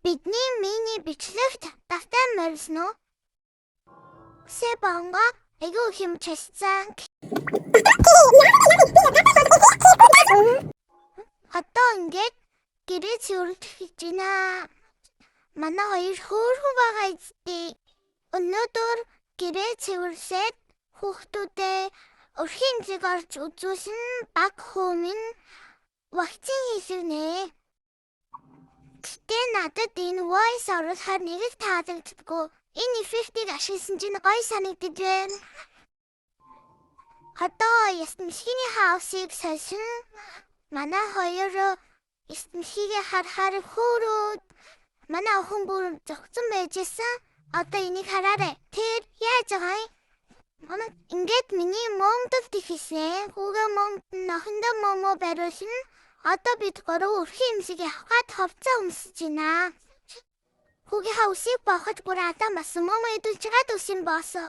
Бидний мини бичлэгт давтай морилно уу? Себонго айгүй их юм часцсан. Одоо ингээд гэрээ цэвэрлэх гэж байна. Манай хоёр хөөрхөн байгаа эцтэй. Өнөөдөр гэрээ цэвэрлээд хүүхдүүдээ өрхийн зэг орж үзүүлсэн баг хөөмин вакцин хийлгэнэ. Гэтэ надад энэ voice оруулахаар нэг л таалагддаггүй. Энэ эффектийг ашигласан чинь гоё санагдаж байна. Одоо ясмшгийн хаусыг сольсон. Манай хоёр ясмшгийг харахаар хөөрөөд манай охин бүр зогцсон байжсэн. Одоо энийг хараарай. Тэр яаж байгаа юм? Манай ингээд миний момдод хийсэн. Хүүгээ момд нохиндоо момо бариулна. Одоо бид гурав өрхийн юмсыг явах гад ховцоо өмсөж байна. Хүүгийнхаа үсийг бооход бүр адам басан момо идүүлж чагаад үсийн боосон.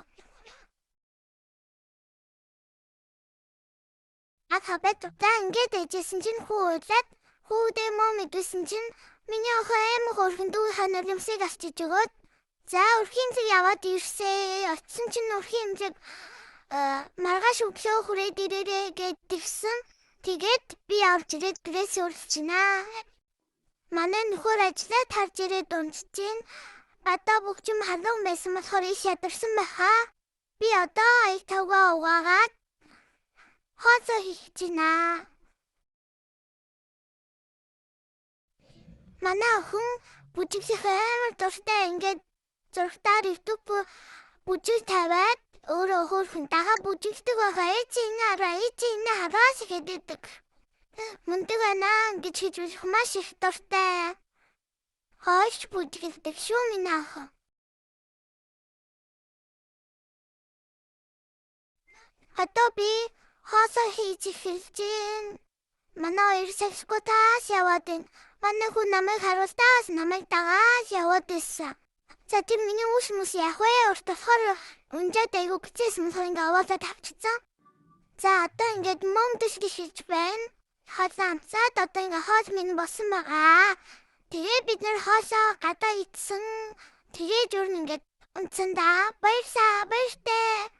А хабет за ингээд ээжсэн чинь хүү уйлаад хүүдээ мом идүүлсэн чинь миний охин амар хөөрхөн дүү ханаар юмсыг авчиж өгөөд за өрхийн зэг яваад ирсээ. Очсон чинь өрхийн зэг маргааш өглөө хүрээд ирээрээ гэд тэгсэн. Тэгээд би авч ирээд гэрээс өөрчилж байна. Манай нөхөр ажлаа тарж ирээд унтж байна. Одоо бүх юм халуун байсан болохоор их ядарсан байхаа. Би одоо аяг тавгаа угаагаад хоолоо хийх гэж байна. Манай охин бүжиглэх амар дуртай, ингээд зургатаар YouTube бүжиг тавиад өөрөө хөөрхөн дагаа бүжигдэг байгаа. Ээж энэ хараа, ээж энэ хараас гэдэг. Мундаг байна гэж хэлж болох маш их дуртай. Хойш бүжиглдэг шүү миний охин. Одоо би хоосоо хийж эхэлж байна. Манай хоёр саксгүй таас яваад байна. Манай хүн намайг харуултаас намайг дагаад яваад байсан. За тэр миний үс мүс яах вэ? Урт болохоор унжаад айгу гэцээс болохоор ингээ аваалаа тавчсан. За одоо ингээд мом төсөл хийж байна. Хоолоо амсаад одоо ингээ хоол минь болсон байгаа. Тэгээ бид нэр хоолоо гадаа идсэн. Тэгээ зүр ингээд унтсан да. Баярлалаа. Баяртай.